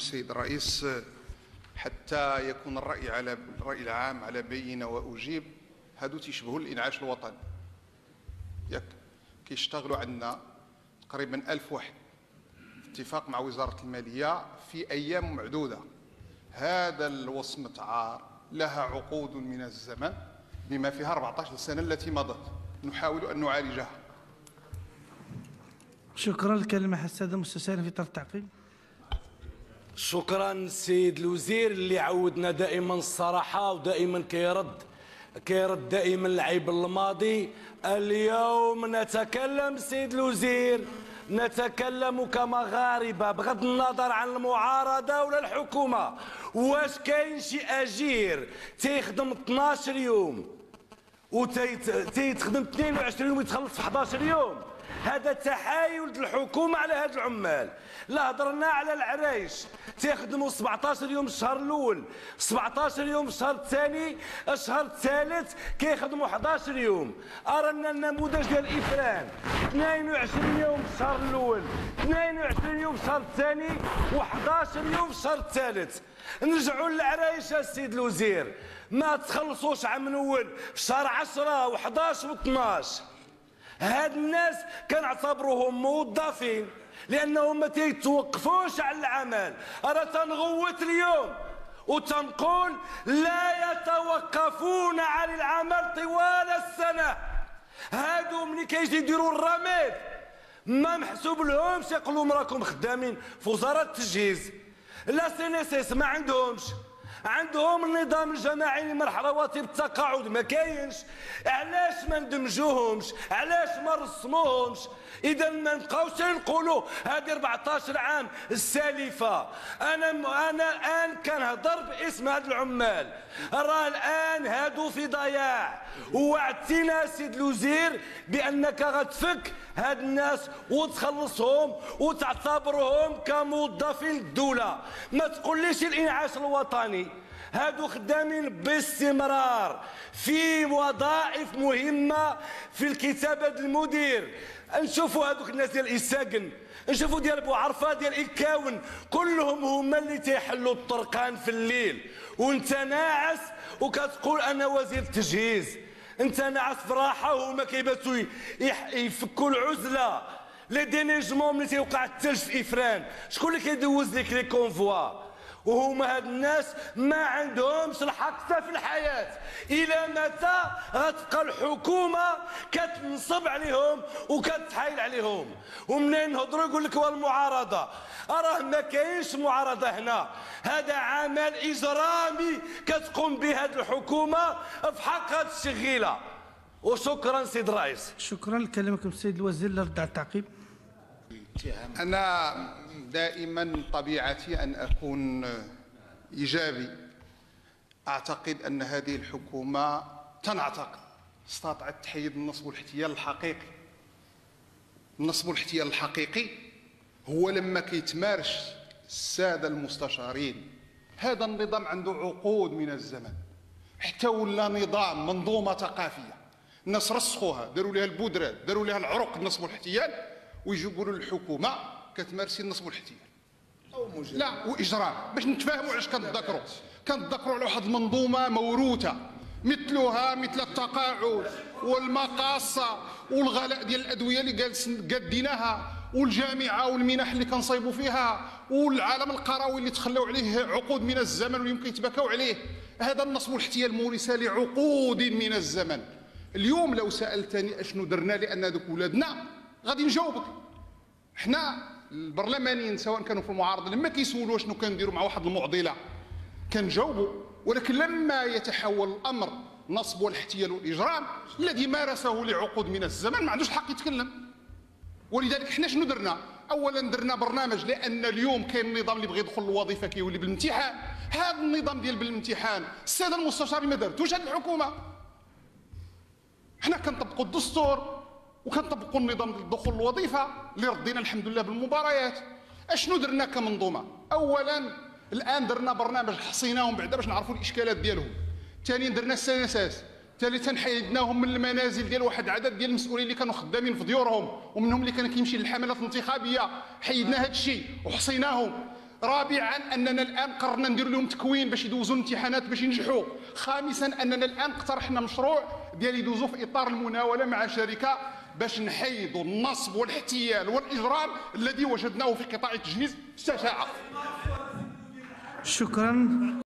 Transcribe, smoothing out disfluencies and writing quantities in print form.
السيد الرئيس. حتى يكون الرأي العام على بينة وأجيب، هاذو تيشبهوا للإنعاش الوطني، ياك؟ كيشتغلوا عندنا تقريبا 1000 واحد، اتفاق مع وزارة المالية في أيام معدودة. هذا الوصمة عار لها عقود من الزمن بما فيها 14 سنة التي مضت، نحاول أن نعالجها. شكرا. الكلمة للسادة المستشارين في إطار التعقيب. شكرا السيد الوزير اللي عودنا دائما الصراحة، ودائما كيرد دائما العيب للماضي. اليوم نتكلم السيد الوزير، نتكلم كمغاربة بغض النظر عن المعارضة ولا الحكومة. واش كاين شي أجير تيخدم 12 يوم وتيخدم 22 يوم ويتخلص في 11 يوم؟ هذا تحايل الحكومة على هاذ العمال. لا هضرنا على العرايش، تيخدموا 17 يوم الشهر الأول، 17 يوم الشهر الثاني، الشهر الثالث كيخدموا 11 يوم. أرنا النموذج ديال إفران، 22 يوم الشهر الأول، 22 يوم الشهر الثاني، و11 يوم الشهر الثالث. نرجعوا للعرايش السيد الوزير، ما تخلصوش عام الأول في شهر 10 و11 و12. هاد الناس كنعتبروهم موظفين لأنهم ما تيتوقفوش على العمل. أنا تنغوت اليوم وتنقول لا يتوقفون عن العمل طوال السنة. هادو ملي كيجي يديروا الراميد ما محسوب لهمش، يقول لهم راكم خدامين في وزارة التجهيز. la CNSS ما عندهمش، عندهم النظام الجماعي لمنح رواتب التقاعد ما كاينش. علاش ما ندمجوهمش؟ علاش ما رسموهمش؟ إذا ما نبقاوش نقولوا هذه 14 عام السالفة. أنا الآن كنهضر باسم هاد العمال، راه الآن هادو في ضياع. ووعدتينا سيد الوزير بأنك غتفك هاد الناس وتخلصهم وتعتبرهم كموظفين الدولة. ما تقوليش الإنعاش الوطني، هادو خدامين باستمرار في وظائف مهمة في الكتابة المدير. نشوفوا هذوك الناس ديال إساكن، نشوفوا ديال بوعرفة، ديال إكاون، كلهم هما اللي تيحلوا الطرقان في الليل، وانت ناعس وكتقول أنا وزير التجهيز. انت ناعس في راحة وهما كيباتوا يفكوا العزلة. les déneigements ملي تيوقع الثلج في إفران، شكون اللي كيدوز لك les convois؟ وهما هاد الناس ما عندهمش الحق حتى في الحياة. إلى متى غتبقى الحكومة كتنصب عليهم وكتحايل عليهم؟ ومنين نهضروا يقول لك والمعارضة، راه ما كاينش معارضة هنا. هذا عمل إجرامي كتقوم به هذه الحكومة في حق هذه الشغيلة. وشكرا سيد الرئيس. شكرا. لكلمكم السيد الوزير للرد على التعقيب. أنا دائما طبيعتي أن أكون إيجابي. أعتقد أن هذه الحكومة تنعتقد استطاعت تحيد النصب والاحتيال الحقيقي. النصب والاحتيال الحقيقي هو لما كيتمارس السادة المستشارين. هذا النظام عنده عقود من الزمن حتى ولا نظام منظومة ثقافية، الناس رسخوها، داروا لها البودرات، داروا لها العروق النصب والاحتيال، ويجوا يقولوا للحكومة كتمارسي النصب والاحتيال لا وإجرام. باش نتفاهموا علاش كنتذاكروا، كنتذاكروا على واحد المنظومة موروثة مثلها مثل التقاعد والمقاصة والغلاء ديال الأدوية اللي جالس قديناها، والجامعة والمنح اللي كنصايبوا فيها، والعالم القروي اللي تخلوا عليه عقود من الزمن واليوم كيتباكاو عليه. هذا النصب والاحتيال مورس لعقود من الزمن. اليوم لو سألتني أشنو درنا لأن هذوك ولادنا غادي نجاوبك. حنا البرلمانيين سواء كانوا في المعارضة لما كيسولوا شنو كنديروا مع واحد المعضلة كنجاوبوا، ولكن لما يتحول الأمر نصب والاحتيال والإجرام الذي مارسه لعقود من الزمن ما عندوش الحق يتكلم. ولذلك حنا شنو درنا؟ أولا درنا برنامج، لأن اليوم كاين النظام اللي بغى يدخل الوظيفة كيولي بالامتحان. هذا النظام ديال بالامتحان السادة المستشارين ما دارتوش هذه الحكومة. حنا كنطبقوا الدستور وكنطبقوا النظام ديال الدخول للوظيفة اللي ردينا الحمد لله بالمباريات. اشنو درنا كمنظومة؟ أولا الآن درنا برنامج حصيناهم بعدا باش نعرفوا الإشكالات ديالهم. ثانيا درنا ال CNSS. ثالثا حيدناهم من المنازل ديال واحد العدد ديال المسؤولين اللي كانوا خدامين في ديورهم ومنهم اللي كان كيمشي للحملات الانتخابية، حيدنا هذا الشيء وحصيناهم. رابعا، أننا الآن قررنا ندير لهم تكوين باش يدوزوا الامتحانات باش ينجحوا. خامسا، أننا الآن اقترحنا مشروع ديال يدوزوا في إطار المناولة مع شركة باش نحيدوا النصب والاحتيال والإجرام الذي وجدناه في قطاع التجهيز. شجاعة. شكرا.